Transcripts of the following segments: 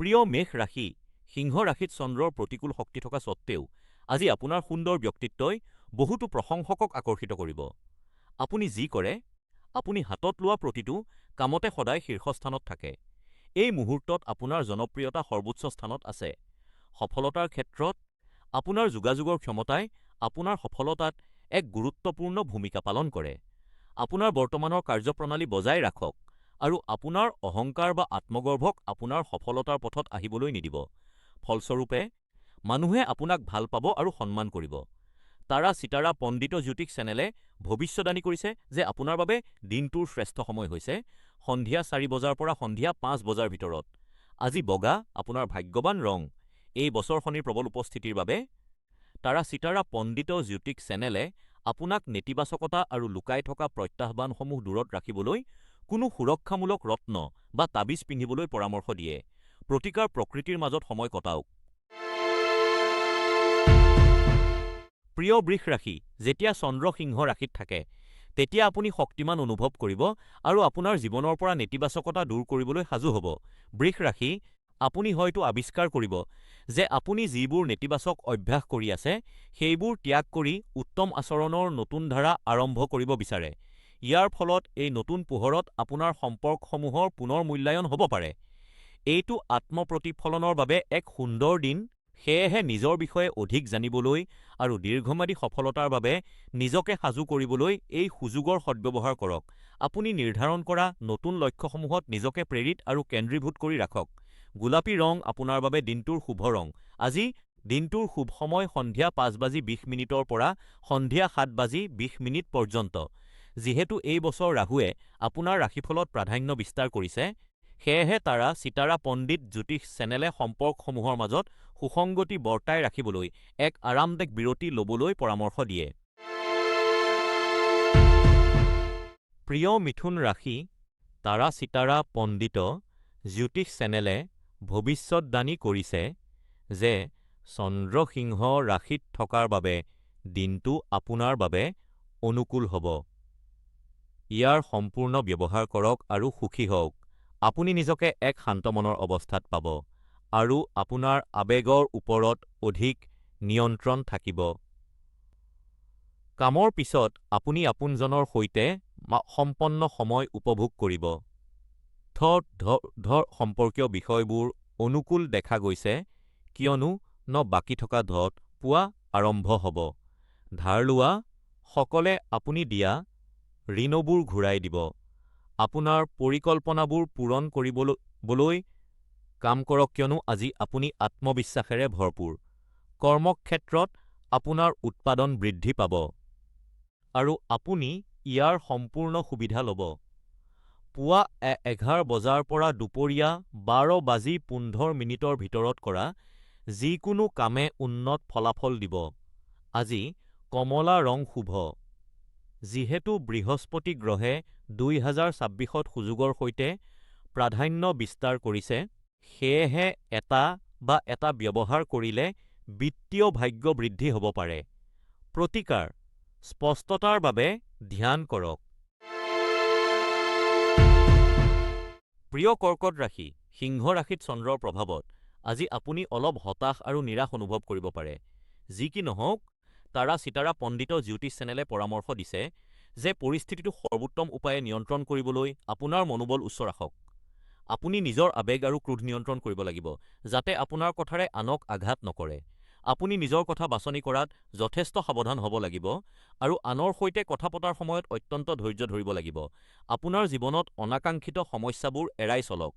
প্ৰিয় মেষ ৰাশি, সিংহ ৰাশিত চন্দ্ৰৰ প্ৰতিকূল শক্তি থকা সত্ত্বেও আজি আপোনাৰ সুন্দৰ ব্যক্তিত্বই বহুতো প্ৰশংসকক আকৰ্ষিত কৰিব। আপুনি যি কৰে, আপুনি হাতত লোৱা প্ৰতিটো কামতে সদায় শীৰ্ষস্থানত থাকে। এই মুহূৰ্তত আপোনাৰ জনপ্ৰিয়তা সৰ্বোচ্চ স্থানত আছে। সফলতাৰ ক্ষেত্ৰত আপোনাৰ যোগাযোগৰ ক্ষমতাই আপোনাৰ সফলতাত এক গুৰুত্বপূৰ্ণ ভূমিকা পালন কৰে। আপোনাৰ বৰ্তমানৰ কাৰ্যপ্ৰণালী বজাই ৰাখক আৰু আপোনাৰ অহংকাৰ বা আত্মগৰ্ভক আপোনাৰ সফলতাৰ পথত আহিবলৈ নিদিব। ফলস্বৰূপে মানুহে আপোনাক ভাল পাব আৰু সন্মান কৰিব। তাৰা চিতাৰা পণ্ডিত জ্যোতিষ চেনেলে ভৱিষ্যদ্বাণী কৰিছে যে আপোনাৰ বাবে দিনটোৰ শ্ৰেষ্ঠ সময় হৈছে সন্ধিয়া ৪ বজাৰ পৰা সন্ধিয়া ৫ বজাৰ ভিতৰত। আজি বগা আপোনাৰ ভাগ্যৱান ৰং। এই বছৰ শনিৰ প্ৰবল উপস্থিতিৰ বাবে তাৰা চিতাৰা পণ্ডিত জ্যোতিষ চেনেলে আপোনাক নেতিবাচকতা আৰু লুকাই থকা প্ৰত্যাহ্বানসমূহ দূৰত ৰাখিবলৈ কোনো সুৰক্ষামূলক ৰত্ন বা তাবিজ পিন্ধিবলৈ পৰামৰ্শ দিয়ে। প্ৰতিকাৰ প্ৰকৃতিৰ মাজত সময় কটাওক। প্ৰিয় বৃষ ৰাশি, যেতিয়া চন্দ্ৰ সিংহ ৰাশিত থাকে তেতিয়া আপুনি শক্তিমান অনুভৱ কৰিব আৰু আপোনাৰ জীৱনৰ পৰা নেতিবাচকতা দূৰ কৰিবলৈ সাজু হ'ব। বৃষ ৰাশি, আপুনি হয়তো আৱিষ্কাৰ কৰিব যে আপুনি যিবোৰ নেতিবাচক অভ্যাস কৰি আছে সেইবোৰ ত্যাগ কৰি উত্তম আচৰণৰ নতুন ধাৰা আৰম্ভ কৰিব বিচাৰে। ইয়াৰ ফলত এই নতুন পোহৰত আপোনাৰ সম্পৰ্কসমূহৰ পুনৰ মূল্যায়ন হ'ব পাৰে। এইটো আত্ম-প্ৰতিফলনৰ বাবে এক সুন্দৰ দিন, সেয়েহে নিজৰ বিষয়ে অধিক জানিবলৈ আৰু দীৰ্ঘম্যাদী সফলতাৰ বাবে নিজকে সাজু কৰিবলৈ এই সুযোগৰ সদ্ব্যৱহাৰ কৰক। আপুনি নিৰ্ধাৰণ কৰা নতুন লক্ষ্যসমূহত নিজকে প্ৰেৰিত আৰু কেন্দ্ৰীভূত কৰি ৰাখক। গোলাপী ৰং আপোনাৰ বাবে দিনটোৰ শুভ ৰং। আজি দিনটোৰ শুভ সময় সন্ধিয়া 5:20 ৰ পৰা সন্ধিয়া 7:20 পৰ্যন্ত। যিহেতু এই বছৰ ৰাহুৱে আপোনাৰ ৰাশিফলত প্ৰাধান্য বিস্তাৰ কৰিছে, সেয়েহে তাৰা চিতাৰা পণ্ডিত জ্যোতিষ চেনেলে সম্পৰ্কসমূহৰ মাজত সুসংগতি বৰ্তাই ৰাখিবলৈ এক আৰামদায়ক বিৰতি ল'বলৈ পৰামৰ্শ দিয়ে। প্ৰিয় মিথুন ৰাশি, তাৰা চিতাৰা পণ্ডিত জ্যোতিষ চেনেলে ভৱিষ্যদ্বাণী কৰিছে যে চন্দ্ৰ সিংহ ৰাশিত থকাৰ বাবে দিনটো আপোনাৰ বাবে অনুকূল হ'ব। ইয়াৰ সম্পূৰ্ণ ব্যৱহাৰ কৰক আৰু সুখী হওক। আপুনি নিজকে এক শান্ত মনৰ অৱস্থাত পাব আৰু আপোনাৰ আৱেগৰ ওপৰত অধিক নিয়ন্ত্ৰণ থাকিব। কামৰ পিছত আপুনি আপোনজনৰ সৈতে সম্পন্ন সময় উপভোগ কৰিব। থ ধ সম্পৰ্কীয় বিষয়বোৰ অনুকূল দেখা গৈছে কিয়নো ন বাকী থকা ধত পোৱা আৰম্ভ হ'ব। ধাৰ লোৱা সকলে আপুনি দিয়া ঋণবোৰ ঘূৰাই দিব। আপোনাৰ পৰিকল্পনাবোৰ পূৰণ কৰিবলৈ কাম কৰক কিয়নো আজি আপুনি আত্মবিশ্বাসেৰে ভৰপূৰ। কৰ্মক্ষেত্ৰত আপোনাৰ উৎপাদন বৃদ্ধি পাব আৰু আপুনি ইয়াৰ সম্পূৰ্ণ সুবিধা ল'ব। পুৱা ১১ বজাৰ পৰা দুপৰীয়া 12:15 ভিতৰত কৰা যিকোনো কামে উন্নত ফলাফল দিব। আজি কমলা ৰং শুভ। যিহেতু বৃহস্পতি গ্ৰহে ২০২৬ত সুযোগৰ সৈতে প্ৰাধান্য বিস্তাৰ কৰিছে, সেয়েহে এটা বা এটা ব্যৱহাৰ কৰিলে বিত্তীয় ভাগ্য বৃদ্ধি হ'ব পাৰে। প্ৰতিকাৰ: স্পষ্টতাৰ বাবে ধ্যান কৰক। প্ৰিয় কৰ্কট ৰাশি, সিংহ ৰাশিত চন্দ্ৰৰ প্ৰভাৱত আজি আপুনি অলপ হতাশ আৰু নিৰাশ অনুভৱ কৰিব পাৰে। যি কি নহওক, তাৰা চিতাৰা পণ্ডিত জ্যোতিষ চেনেলে পৰামৰ্শ দিছে যে পৰিস্থিতিটো সৰ্বোত্তম উপায়ে নিয়ন্ত্ৰণ কৰিবলৈ আপোনাৰ মনোবল উচ্চ ৰাখক। আপুনি নিজৰ আৱেগ আৰু ক্ৰোধ নিয়ন্ত্ৰণ কৰিব লাগিব যাতে আপোনাৰ কথাৰে আনক আঘাত নকৰে। আপুনি নিজৰ কথা বাছনি কৰাত যথেষ্ট সাৱধান হ'ব লাগিব আৰু আনৰ সৈতে কথা পতাৰ সময়ত অত্যন্ত ধৈৰ্য্য ধৰিব লাগিব। আপোনাৰ জীৱনত অনাকাংক্ষিত সমস্যাবোৰ এৰাই চলক।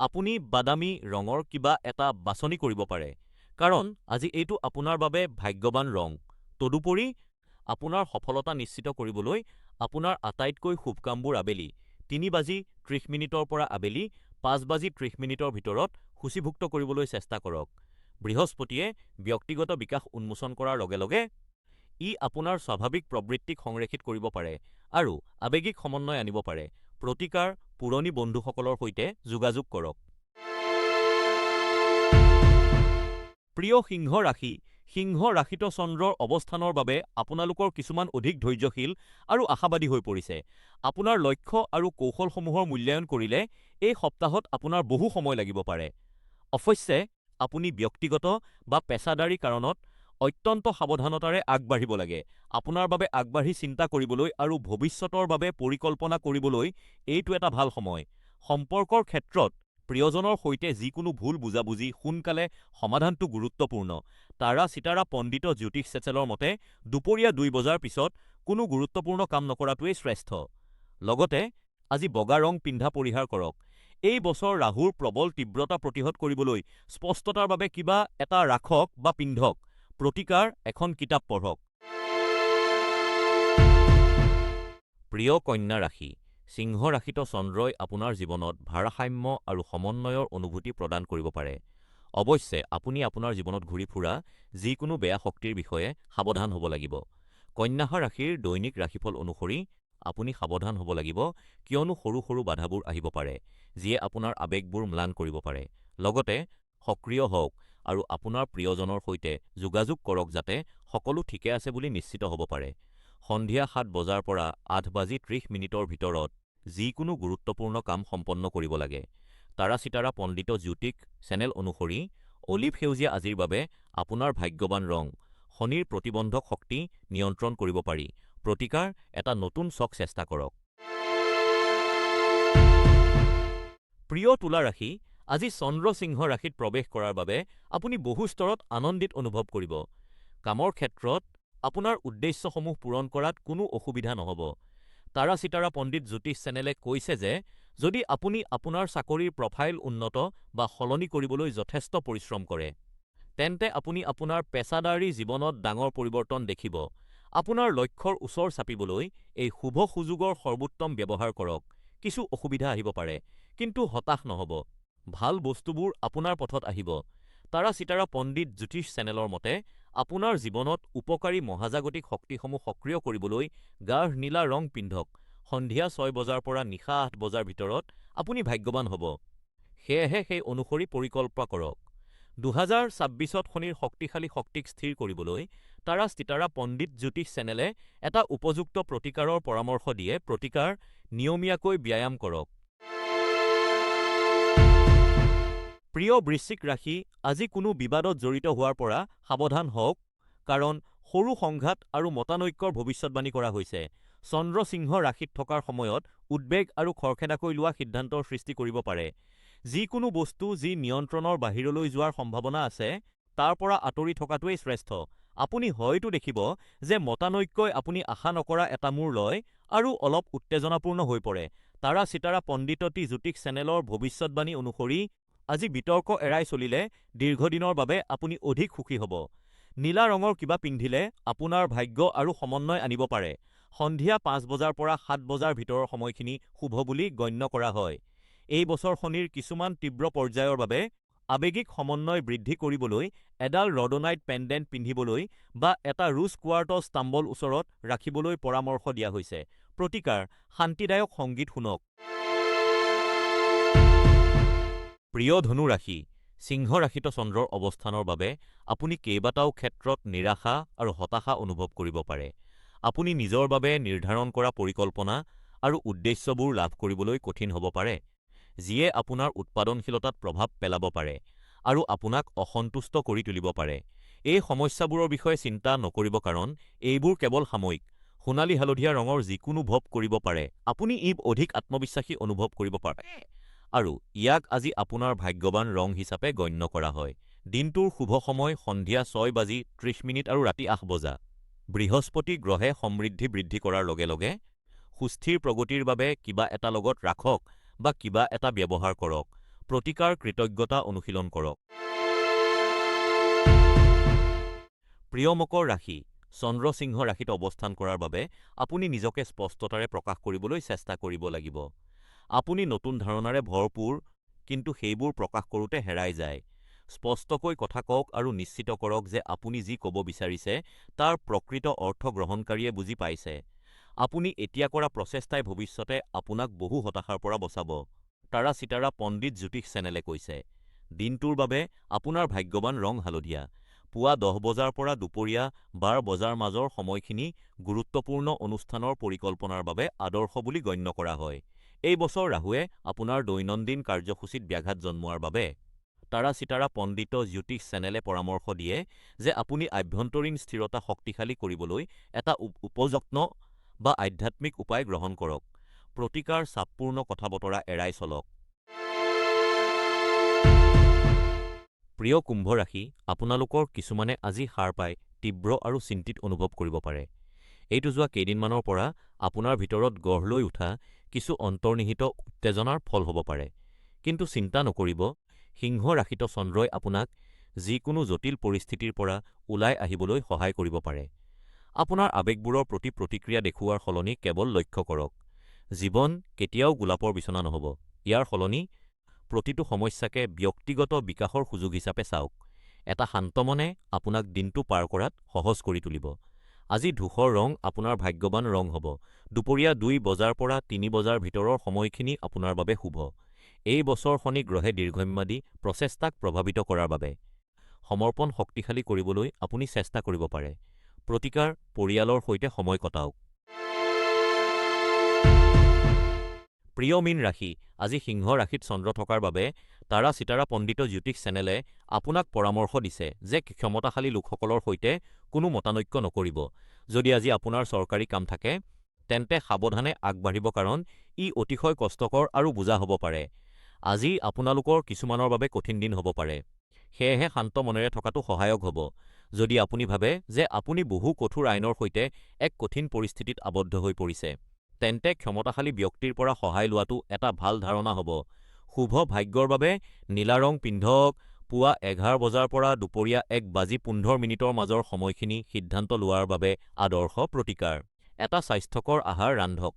আপুনি বাদামী ৰঙৰ কিবা এটা বাছনি কৰিব পাৰে কাৰণ আজি এইটো আপোনাৰ বাবে ভাগ্যৱান ৰং। তদুপৰি, আপোনাৰ সফলতা নিশ্চিত কৰিবলৈ আপোনাৰ আটাইতকৈ শুভ কামবোৰ আবেলি 3:30 ৰ পৰা আবেলি 5:30 ৰ ভিতৰত সূচীভুক্ত কৰিবলৈ চেষ্টা কৰক। বৃহস্পতিয়ে ব্যক্তিগত বিকাশ উন্মোচন কৰাৰ লগে লগে ই আপোনাৰ স্বাভাৱিক প্ৰবৃত্তিক সংৰেখিত কৰিব পাৰে আৰু আৱেগিক সমন্বয় আনিব পাৰে। প্ৰতিকাৰ: পুৰণি বন্ধুসকলৰ সৈতে যোগাযোগ কৰক। প্ৰিয় সিংহ ৰাশি, সিংহ ৰাশিত চন্দ্ৰৰ অৱস্থানৰ বাবে আপোনালোকৰ কিছুমান অধিক ধৈৰ্য্যশীল আৰু আশাবাদী হৈ পৰিছে। আপোনাৰ লক্ষ্য আৰু কৌশলসমূহৰ মূল্যায়ন কৰিলে এই সপ্তাহত আপোনাৰ বহু সময় লাগিব পাৰে। অৱশ্যে, আপুনি ব্যক্তিগত বা পেছাদাৰী কাৰণত অত্যন্ত সাৱধানতাৰে আগবাঢ়িব লাগে। আপোনাৰ বাবে আগবাঢ়ি চিন্তা কৰিবলৈ আৰু ভৱিষ্যতৰ বাবে পৰিকল্পনা কৰিবলৈ এইটো এটা ভাল সময়। সম্পৰ্কৰ ক্ষেত্ৰত প্ৰিয়জনৰ সৈতে যিকোনো ভুল বুজাবুজি সোনকালে সমাধানটো গুৰুত্বপূৰ্ণ। তাৰা চিতাৰা পণ্ডিত জ্যোতিষ চেনেলৰ মতে দুপৰীয়া ২ বজাৰ পিছত কোনো গুৰুত্বপূৰ্ণ কাম নকৰাটোৱেই শ্ৰেষ্ঠ। লগতে আজি বগা ৰং পিন্ধা পৰিহাৰ কৰক। এই বছৰ ৰাহুৰ প্ৰবল তীব্ৰতা প্ৰতিহত কৰিবলৈ স্পষ্টতাৰ বাবে কিবা এটা ৰাখক বা পিন্ধক। প্ৰতিকাৰ-এখন কিতাপ পঢ়ক। প্ৰিয় কন্যা ৰাশি, সিংহ ৰাশিত চন্দ্ৰই আপোনাৰ জীৱনত ভাৰসাম্য আৰু সমন্বয়ৰ অনুভূতি প্ৰদান কৰিব পাৰে। অৱশ্যে, আপুনি আপোনাৰ জীৱনত ঘূৰি ফুৰা যিকোনো বেয়া শক্তিৰ বিষয়ে সাৱধান হ'ব লাগিব। কন্যাষা ৰাশিৰ দৈনিক ৰাশিফল অনুসৰি আপুনি সাৱধান হ'ব লাগিব কিয়নো সৰু সৰু বাধাবোৰ আহিব পাৰে যিয়ে আপোনাৰ আৱেগবোৰ ম্লান কৰিব পাৰে। লগতে সক্ৰিয় হওক আৰু আপোনাৰ প্ৰিয়জনৰ সৈতে যোগাযোগ কৰক যাতে সকলো ঠিকে আছে বুলি নিশ্চিত হ'ব পাৰে। সন্ধিয়া ৭ বজাৰ পৰা ৮:৩০ ৰ ভিতৰত যিকোনো গুৰুত্বপূৰ্ণ কাম সম্পন্ন কৰিব লাগে। তাৰা চিতাৰা পণ্ডিত জ্যোতিষ চেনেল অনুসৰি অলিভ সেউজীয়া আজিৰ বাবে আপোনাৰ ভাগ্যৱান ৰং। শনিৰ প্ৰতিবন্ধক শক্তি নিয়ন্ত্ৰণ কৰিব পাৰি। প্ৰতিকাৰ-এটা নতুন চক চেষ্টা কৰক। প্ৰিয় তুলা ৰাশি, আজি চন্দ্ৰ সিংহ ৰাশিত প্ৰৱেশ কৰাৰ বাবে আপুনি বহু স্তৰত আনন্দিত অনুভৱ কৰিব। কামৰ ক্ষেত্ৰত আপোনাৰ উদ্দেশ্যসমূহ পূৰণ কৰাত কোনো অসুবিধা নহ'ব। তাৰা চিতাৰা পণ্ডিত জ্যোতিষ চেনেলে কৈছে যে যদি আপুনি আপোনাৰ চাকৰিৰ প্ৰফাইল উন্নত বা সলনি কৰিবলৈ যথেষ্ট পৰিশ্ৰম কৰে তেন্তে আপুনি আপোনাৰ পেছাদাৰী জীৱনত ডাঙৰ পৰিৱৰ্তন দেখিব। আপোনাৰ লক্ষ্যৰ ওচৰ চাপিবলৈ এই শুভ সুযোগৰ সৰ্বোত্তম ব্যৱহাৰ কৰক। কিছু অসুবিধা আহিব পাৰে, কিন্তু হতাশ নহ'ব, ভাল বস্তুবোৰ আপোনাৰ পথত আহিব। তাৰা চিতাৰা পণ্ডিত জ্যোতিষ চেনেলৰ মতে আপোনাৰ জীৱনত উপকাৰী মহাজাগতিক শক্তিসমূহ সক্ৰিয় কৰিবলৈ গাঢ় নীলা ৰং পিন্ধক। সন্ধিয়া ৬ বজাৰ পৰা নিশা ৮ বজাৰ ভিতৰত আপুনি ভাগ্যৱান হ'ব, সেয়েহে সেই অনুসৰি পৰিকল্পা কৰক। ২০২৬ত শনিৰ শক্তিশালী শক্তিক স্থিৰ কৰিবলৈ তাৰা চিতাৰা পণ্ডিত জ্যোতিষ চেনেলে এটা উপযুক্ত প্ৰতিকাৰৰ পৰামৰ্শ দিয়ে প্ৰতিকাৰ-নিয়মীয়াকৈ ব্যায়াম কৰক। প্ৰিয় বৃশ্চিক ৰাশি, আজি কোনো বিবাদত জড়িত হোৱাৰ পৰা সাৱধান হওক কাৰণ সৰু সংঘাত আৰু মতানৈক্যৰ ভৱিষ্যদ্বাণী কৰা হৈছে। চন্দ্ৰ সিংহ ৰাশিত থকাৰ সময়ত উদ্বেগ আৰু খৰখেদাকৈ লোৱা সিদ্ধান্তৰ সৃষ্টি কৰিব পাৰে। যিকোনো বস্তু যি নিয়ন্ত্ৰণৰ বাহিৰলৈ যোৱাৰ সম্ভাৱনা আছে তাৰ পৰা আঁতৰি থকাটোৱেই শ্ৰেষ্ঠ। আপুনি হয়তো দেখিব যে মতানৈক্যই আপুনি আশা নকৰা এটা মোৰ লয় আৰু অলপ উত্তেজনাপূৰ্ণ হৈ পৰে। তাৰা চিতাৰা পণ্ডিতটি জ্যোতিষ চেনেলৰ ভৱিষ্যদ্বাণী অনুসৰি আজি বিতৰ্ক এৰাই চলিলে দীৰ্ঘদিনৰ বাবে আপুনি অধিক সুখী হ'ব। নীলা ৰঙৰ কিবা পিন্ধিলে আপোনাৰ ভাগ্য আৰু সমন্বয় আনিব পাৰে। সন্ধিয়া ৫ বজাৰ পৰা ৭ বজাৰ ভিতৰৰ সময়খিনি শুভ বুলি গণ্য কৰা হয়। এই বছৰ শনিৰ কিছুমান তীব্ৰ পৰ্যায়ৰ বাবে আৱেগিক সমন্বয় বৃদ্ধি কৰিবলৈ এডাল ৰডোনাইট পেণ্ডেণ্ট পিন্ধিবলৈ বা এটা ৰোজ কোৱাৰ্টজ টাম্বল ওচৰত ৰাখিবলৈ পৰামৰ্শ দিয়া হৈছে। প্ৰতিকাৰ-শান্তিদায়ক সংগীত শুনক। প্ৰিয় ধনু ৰাশি, সিংহ ৰাশিত চন্দ্ৰৰ অৱস্থানৰ বাবে আপুনি কেইবাটাও ক্ষেত্ৰত নিৰাশা আৰু হতাশা অনুভৱ কৰিব পাৰে। আপুনি নিজৰ বাবে নিৰ্ধাৰণ কৰা পৰিকল্পনা আৰু উদ্দেশ্যবোৰ লাভ কৰিবলৈ কঠিন হ'ব পাৰে, যিয়ে আপোনাৰ উৎপাদনশীলতাত প্ৰভাৱ পেলাব পাৰে আৰু আপোনাক অসন্তুষ্ট কৰি তুলিব পাৰে। এই সমস্যাবোৰৰ বিষয়ে চিন্তা নকৰিব কাৰণ এইবোৰ কেৱল সাময়িক। সোণালী হালধীয়া ৰঙৰ যিকোনো ভব কৰিব পাৰে। আপুনি ইব অধিক আত্মবিশ্বাসী অনুভৱ কৰিব পাৰে আৰু ইয়াক আজি আপোনাৰ ভাগ্যৱান ৰং হিচাপে গণ্য কৰা হয়। দিনটোৰ শুভ সময় সন্ধিয়া ৬:৩০ আৰু ৰাতি ৮ বজা। বৃহস্পতি গ্ৰহে সমৃদ্ধি বৃদ্ধি কৰাৰ লগে লগে সুস্থিৰ প্ৰগতিৰ বাবে কিবা এটা লগত ৰাখক বা কিবা এটা ব্যৱহাৰ কৰক। প্ৰতিকাৰ-কৃতজ্ঞতা অনুশীলন কৰক। প্ৰিয় মকৰ ৰাশি, চন্দ্ৰ সিংহ ৰাশিত অৱস্থান কৰাৰ বাবে আপুনি নিজকে স্পষ্টতাৰে প্ৰকাশ কৰিবলৈ চেষ্টা কৰিব লাগিব। আপুনি নতুন ধাৰণাৰে ভৰপূৰ কিন্তু সেইবোৰ প্ৰকাশ কৰোঁতে হেৰাই যায়। স্পষ্টকৈ কথা কওক আৰু নিশ্চিত কৰক যে আপুনি যি ক'ব বিচাৰিছে তাৰ প্ৰকৃত অৰ্থ গ্ৰহণকাৰীয়ে বুজি পাইছে। আপুনি এতিয়া কৰা প্ৰচেষ্টাই ভৱিষ্যতে আপোনাক বহু হতাশাৰ পৰা বচাব, তাৰা চিতাৰা পণ্ডিত জ্যোতিষ চেনেলে কৈছে। দিনটোৰ বাবে আপোনাৰ ভাগ্যৱান ৰং হালধীয়া। পুৱা ১০ বজাৰ পৰা দুপৰীয়া ১২ বজাৰ মাজৰ সময়খিনি গুৰুত্বপূৰ্ণ অনুষ্ঠানৰ পৰিকল্পনাৰ বাবে আদৰ্শ বুলি গণ্য কৰা হয়। এই বছৰ ৰাহুৱে আপোনাৰ দৈনন্দিন কাৰ্যসূচীত ব্যাঘাত জন্মোৱাৰ বাবে তাৰা চিতাৰা পণ্ডিত জ্যোতিষ চেনেলে পৰামৰ্শ দিয়ে যে আপুনি আভ্যন্তৰীণ স্থিৰতা শক্তিশালী কৰিবলৈ এটা উপযত্ন বা আধ্যাত্মিক উপায় গ্ৰহণ কৰক। প্ৰতিকাৰ-চাপপূৰ্ণ কথা-বতৰা এৰাই চলক। প্ৰিয় কুম্ভ ৰাশি, আপোনালোকৰ কিছুমানে আজি সাৰ পাই তীব্ৰ আৰু চিন্তিত অনুভৱ কৰিব পাৰে। এইটো যোৱা কেইদিনমানৰ পৰা আপোনাৰ ভিতৰত গঢ় লৈ উঠা কিছু অন্তৰ্নিহিত উত্তেজনাৰ ফল হ'ব পাৰে। কিন্তু চিন্তা নকৰিব, সিংহ ৰাশিত চন্দ্ৰই আপোনাক যিকোনো জটিল পৰিস্থিতিৰ পৰা ওলাই আহিবলৈ সহায় কৰিব পাৰে। আপোনাৰ আৱেগবোৰৰ প্ৰতি প্ৰতিক্ৰিয়া দেখুওৱাৰ সলনি কেৱল লক্ষ্য কৰক। জীৱন কেতিয়াও গোলাপৰ বিছনা নহ'ব, ইয়াৰ সলনি প্ৰতিটো সমস্যাকে ব্যক্তিগত বিকাশৰ সুযোগ হিচাপে চাওক। এটা শান্ত মনে আপোনাক দিনটো পাৰ কৰাত সহজ কৰি তুলিব। আজি ধূসৰ ৰং আপোনাৰ ভাগ্যৱান ৰং হ'ব। দুপৰীয়া ২ বজাৰ পৰা ৩ বজাৰ ভিতৰৰ সময়খিনি আপোনাৰ বাবে শুভ। এই বছৰ শনি গ্ৰহে দীৰ্ঘম্যাদী প্ৰচেষ্টাক প্ৰভাৱিত কৰাৰ বাবে সমৰ্পণ শক্তিশালী কৰিবলৈ আপুনি চেষ্টা কৰিব পাৰে। প্ৰতিকাৰ-পৰিয়ালৰ সৈতে সময় কটাওক। প্ৰিয় মীন ৰাশি, আজি সিংহ ৰাশিত চন্দ্ৰ থকাৰ বাবে তাৰা চিতাৰা পণ্ডিত জ্যোতিষ চেনেলে আপোনাক পৰামৰ্শ দিছে যে ক্ষমতাশালী লোকসকলৰ সৈতে কোনো মতানৈক্য নকৰিব। যদি আজি আপোনাৰ চৰকাৰী কাম থাকে তেন্তে সাৱধানে আগবাঢ়িব কাৰণ ই অতিশয় কষ্টকৰ আৰু বোজা হ'ব পাৰে। আজি আপোনালোকৰ কিছুমানৰ বাবে কঠিন দিন হ'ব পাৰে, সেয়েহে শান্ত মনেৰে থকাটো সহায়ক হ'ব। যদি আপুনি ভাবে যে আপুনি বহু কঠোৰ আইনৰ সৈতে এক কঠিন পৰিস্থিতিত আৱদ্ধ হৈ পৰিছে, তেন্তে ক্ষমতাশালী ব্যক্তিৰ পৰা সহায় লোৱাটো এটা ভাল ধাৰণা হ'ব। শুভ ভাগ্যৰ বাবে নীলা ৰং পিন্ধক। পুৱা ১১ বজাৰ পৰা দুপৰীয়া ১:১৫ মিনিটৰ মাজৰ সময়খিনি সিদ্ধান্ত লোৱাৰ বাবে আদৰ্শ। প্ৰতিকাৰ-এটা স্বাস্থ্যকৰ আহাৰ ৰান্ধক।